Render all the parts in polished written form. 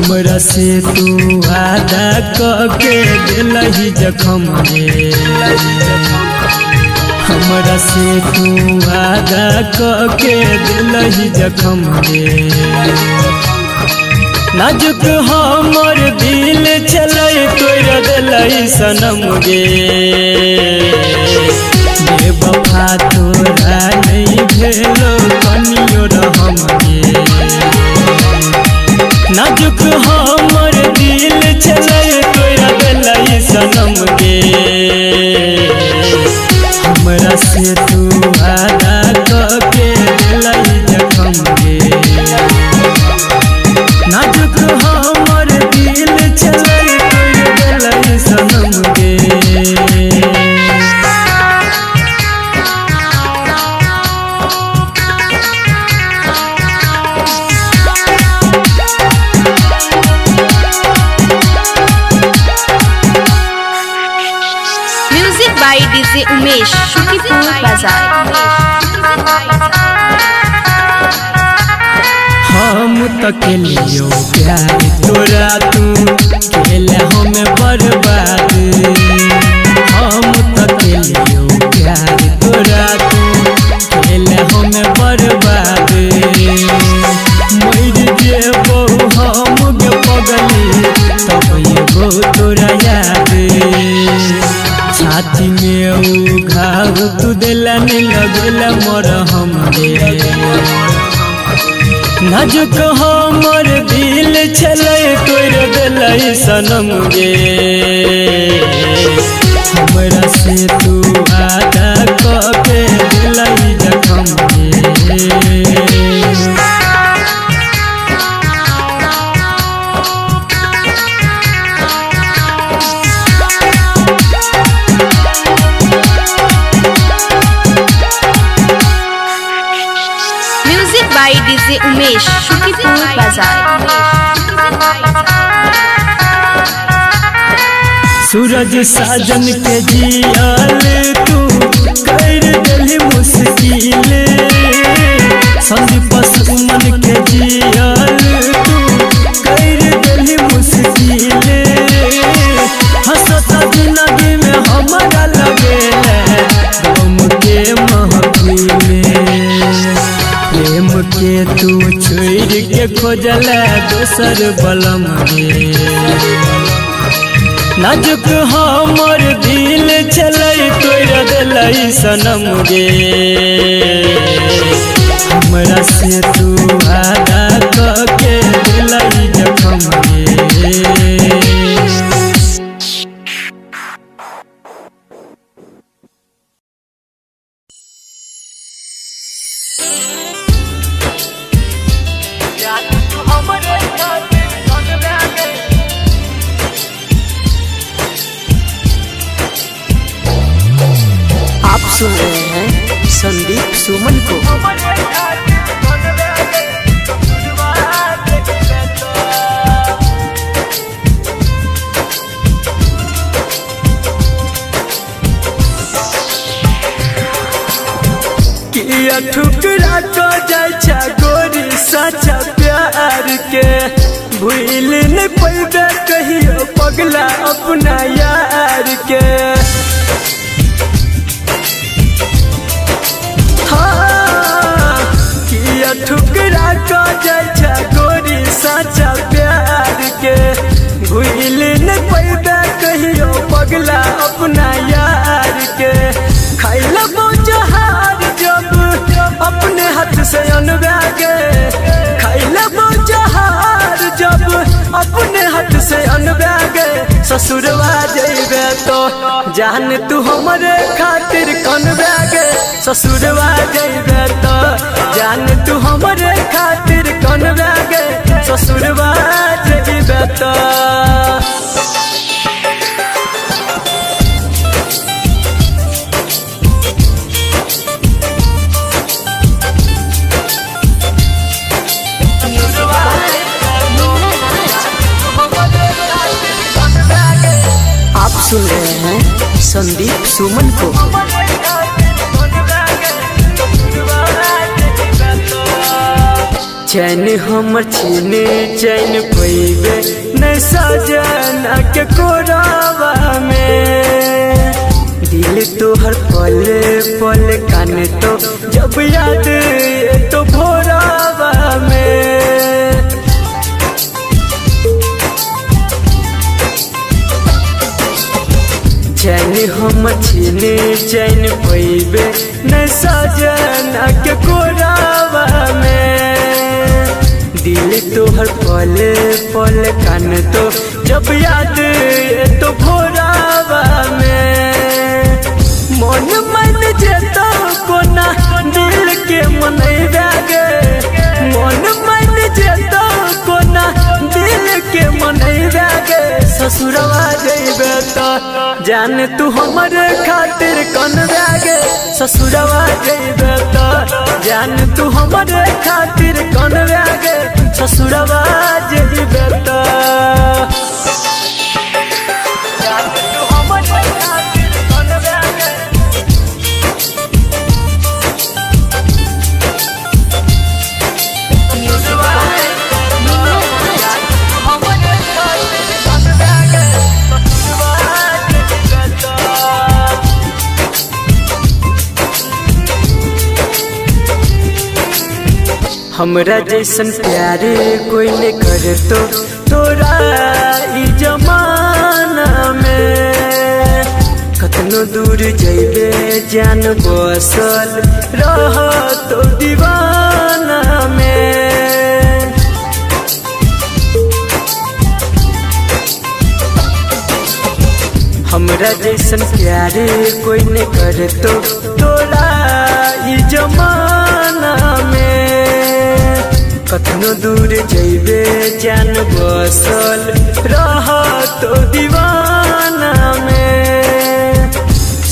हमरा से तू वादा कके दिलही जखम रे। हमरा से तू वादा कके दिलही जखम रे। नाजुक हमर दिल चलै तोड़ दिलही सनम गे। बेवफा तोरा नहीं भेलो कनियो रहम गे। नाजुक हमर दिल चलै तोड़ दिलही सनम गे। हमरा से तू वादा कके दिलही जखम गे। नाजुक हमर दिल चलै तोड़ दिलही सनम गे। Music by DJ Umesh, Shukipur Bazaar. हम त केलियो प्यार तोरा तू केले हम बर्बाद। हम त केलियो प्यार तोरा तू केले हम बर्बाद। मर जेबो हम गे पगली तब एगो तोरा याद। छाती में उ घाव तू देला नहीं लगेला मरहम रे। नाजुक हमर दिल चलै तोड़ दिलही सनम गे। हमरा से तू वादा कके दिलही जखम गे। Music by DJ Umesh, Shukipur Bazaar. सूरज साजन के जियल तू कर दिलही मुश्किल। संदीप सुमन के जियल तू कर दिलही मुश्किल। हंसता जिंदगी में हमारा लगे गम के महफिल। प्रेम के तू छोड़ के खोजल दोसर बलम गे। नाजुक हमर दिल चलै तोड़ दिलही सनम गे। हमरा से तू वादा कके दिलही जखम गे। आप सुन रहे हैं संदीप सुमन को। किया ठुकरा तो जाय छा गोरी सच्चा प्यार के। भूल नहीं पैबे कहियो पगला अपना यार के। हाँ, किया ठुकरा तो जाय छा गोरी सच्चा प्यार के। भूल नहीं पैबे कहियो पगला अपना यार के। खाइला जहार जब अपने हाथ से अनबे। खाइला जहार जब अपने हाथ से अनबे। ससुरवा जइबे तो जान तू हमरे खातिर कनबे गे। ससुरवा जइबे तो जान तू हमरे खातिर कनबे गे। ससुरवा जइबे तो। Music by Meena Raj. आप सुन रहे हैं संदीप सुमन को। चैन हमर छीने चैन पैबे नहीं सजना के कोरावा में। दिल तोहर पल पल कान तो जब याद तो भोरावा में। चैन हम छीने चैन पैबे नहीं सजना के कोरावा में। दिल तोहर पल पल कान तो जब याद तो भोरावा में। मन मन जेतो कोना दिल के मनैबे गे, मन मन जेतो कोना दिल के मनैबे गे। ससुरवा जइबे त जान तू हमर खातिर कनबे गे, ससुरवा जइबे त जान तू हमर खातिर कनबे गे, ससुरवा जइबे त जान तू हमर खातिर कनबे गे। Music by Meena Raj. हमरा जैसन प्यार कोई नहीं करतो तोरा ई जमाना में। कतनो दूर जइबे जान बसल रह तो दीवाना में। हमरा जैसन प्यार कोई नहीं करतो तोरा ई जमाना में। कतनो दूर जइबे जान बसल रह तो दीवाना में।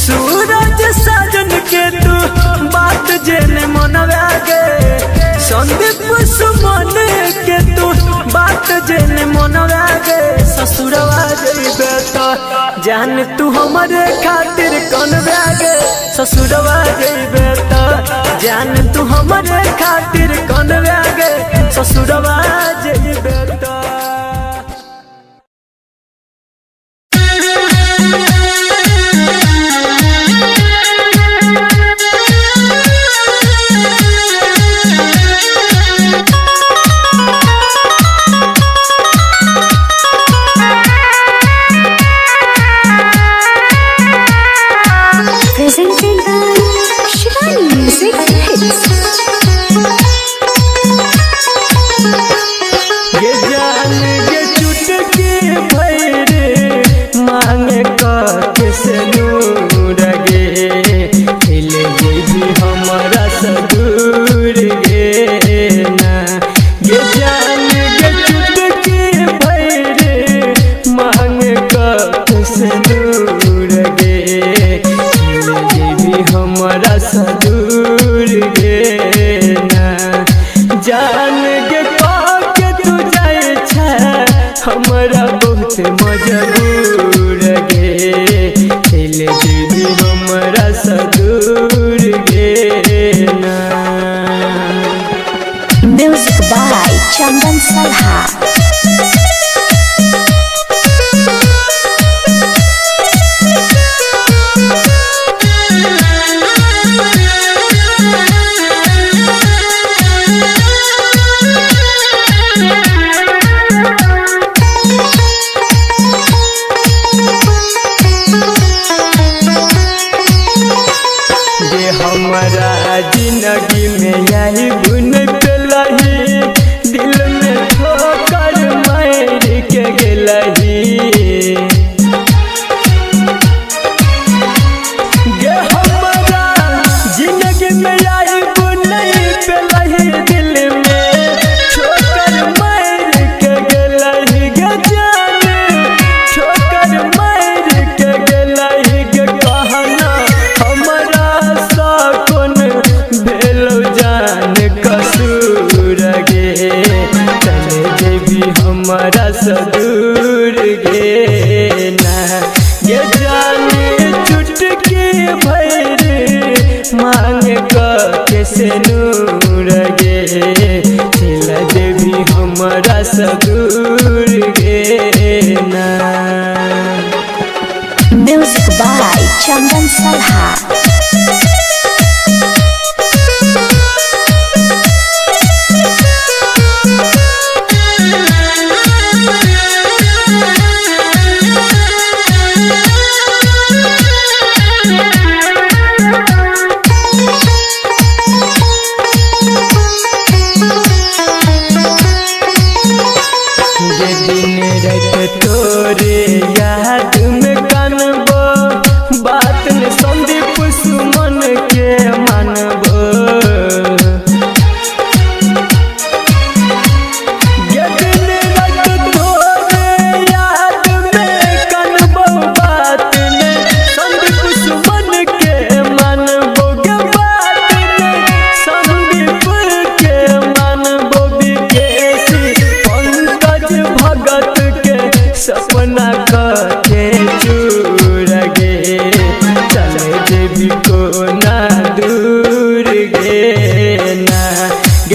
सूरज साजन के तू बात जेने मनवा गे, संदीप सुमन के तू बात जेने मनवा गे। ससुरवा जइबे त जान तू हमर खातिर कनबे गे, ससुरवा जइबे त जान तू हमर खातिर कनबे गे, ससुरवा जइबे त। Presented by Shivani Music Hits. गे जान गे चुटकी भैरे मांगे के से दूर गे, ले जेबी हमारा सदूर गे ना। गे जान गे चुटकी भैरे मांगे के से दूर गे, ले जेबी हमारा सदूर गे ना। जान गे के तू जाए छे हमरा बहुत मजबूर गे, चल जेबी हमरा सदूर गे ना। Music by Chandan Salha. गे हमारा जिंदगी में यही बुन पेलही, दिल में ठोकर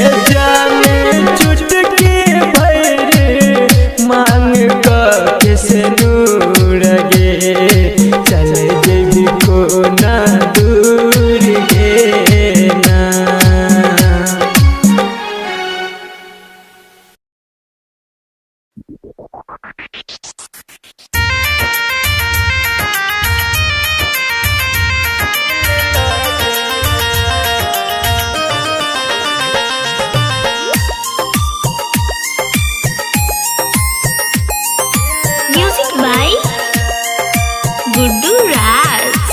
गे जाने चुटकी भर मांग के से नूर गे चल जेबी को ना दूर गे ना। म्यूजिक बाय गुड्डू राज।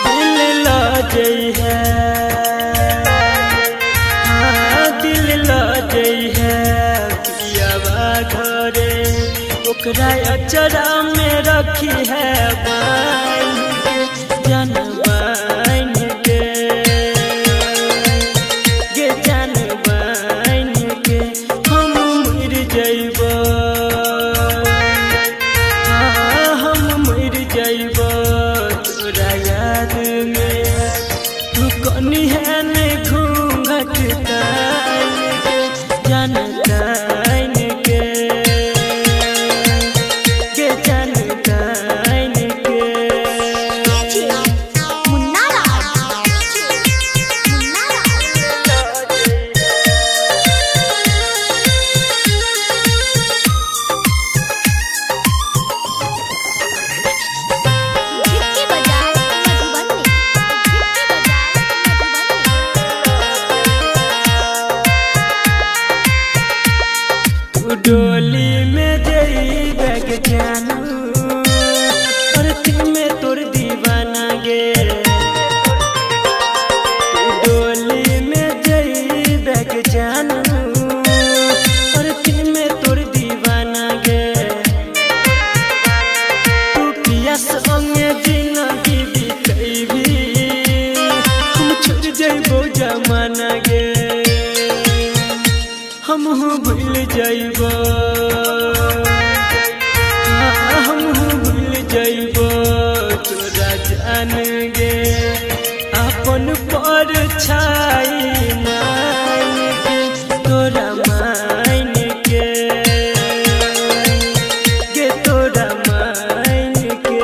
दिल लजई है, हाँ दिल लजई है पियावा घरे ओकरा अचरा में रखी है बांध के जान बांध के गे जान बांध के हम मर जइबो, हाँ हम मर जइबो तोरा याद में। तू कनी है ने घूंघट तान के जान तान के गे जान तान के। मुन्ना राज, मुन्ना राज। भिक्की बाजार मधुबनी, भिक्की बाजार मधुबनी। तू डोली में जइबे के जानू और में तोर दीवाना गे। तू डोली में जइबे के जानू और में तोर दीवाना गे। तू पिया संगे जिंदगी बितैबी हम छोड़ जइबो जमाना गे। हमहू भूल जइबो, हाँ हमहू भूल जइबो तोरा जान गे। अपन पर छाई मान के तोरा मान के गे तोरा मान के।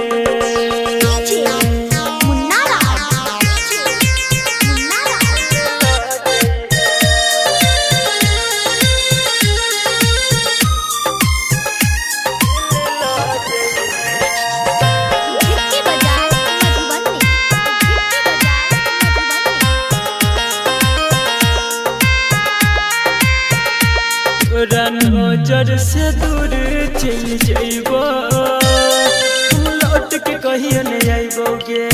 मुन्ना राज, मुन्ना राज। भिक्की बाजार मधुबनी, भिक्की बाजार मधुबनी। तोरा नजर से दूर चल जइबो हम लौट के कहियो नहीं आइबो गे।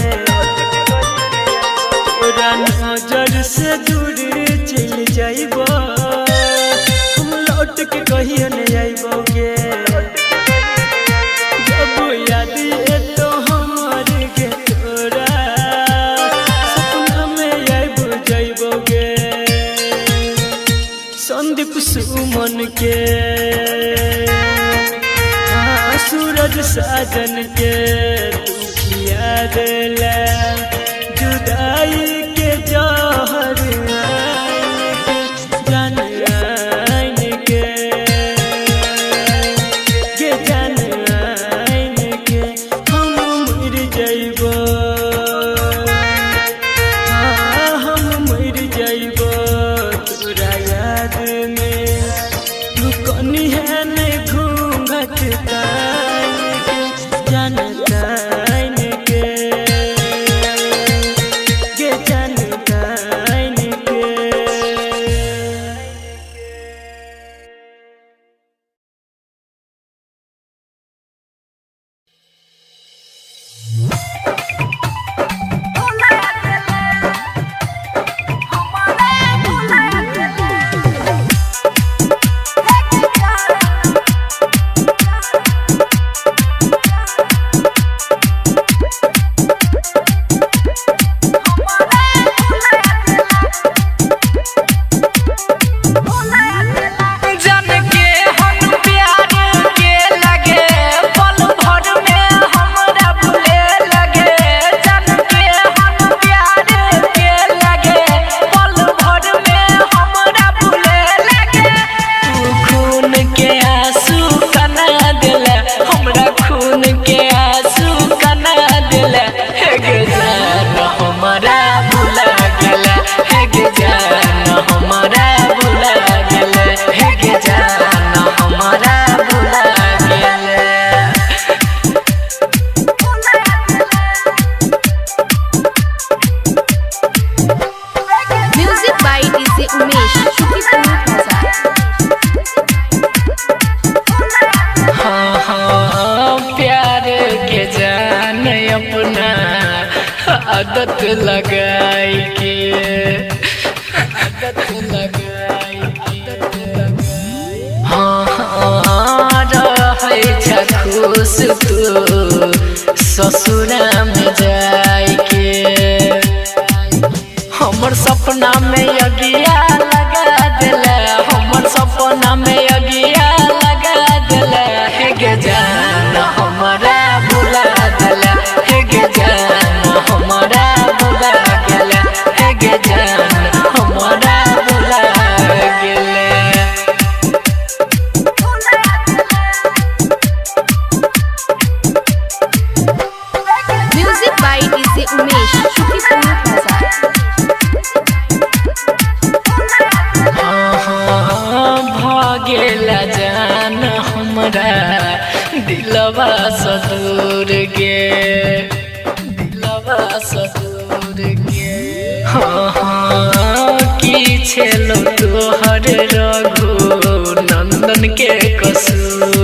तोरा नजर से दूर चल जइबो हम लौट के कहियो नहीं आइबो गे। जब याद एतो हमर गे तोरा सपना में आइबो जइबो गे। संदीप सुमन के हाँ सूरज साजन के तू खिया देला जुदाई के जहर आइन के जान आइन के गे जान आइन के हम मर जइबो, हाँ हम मर जइबो तोरा याद में। तू कनी है ने घूंघट तान के जान तान के। DJ Umesh Shukipur Bazaar. हाँ हाँ, प्यार के जान अपना आदत लगाई के, आदत लगाई, आदत लगाई। हाँ हाँ, रहै छ खुश तू ससुरा में जाई के। हमर सपना में अगिया लगा दिला, हमर सपना में अगिया लगा दिला। हे गे जान हमरा भुला दिला, हे गे जान हमरा भुला गेला, हे गे जान हमरा भुला गेला। Music by DJ Umesh Shukipur Bazaar. हाँ, भागेला जान हमरा दिलवा सदूर गे, दिलवा सदूर गे। हाँ हाँ, की छेलो तोहर रघु नंदन के कसूर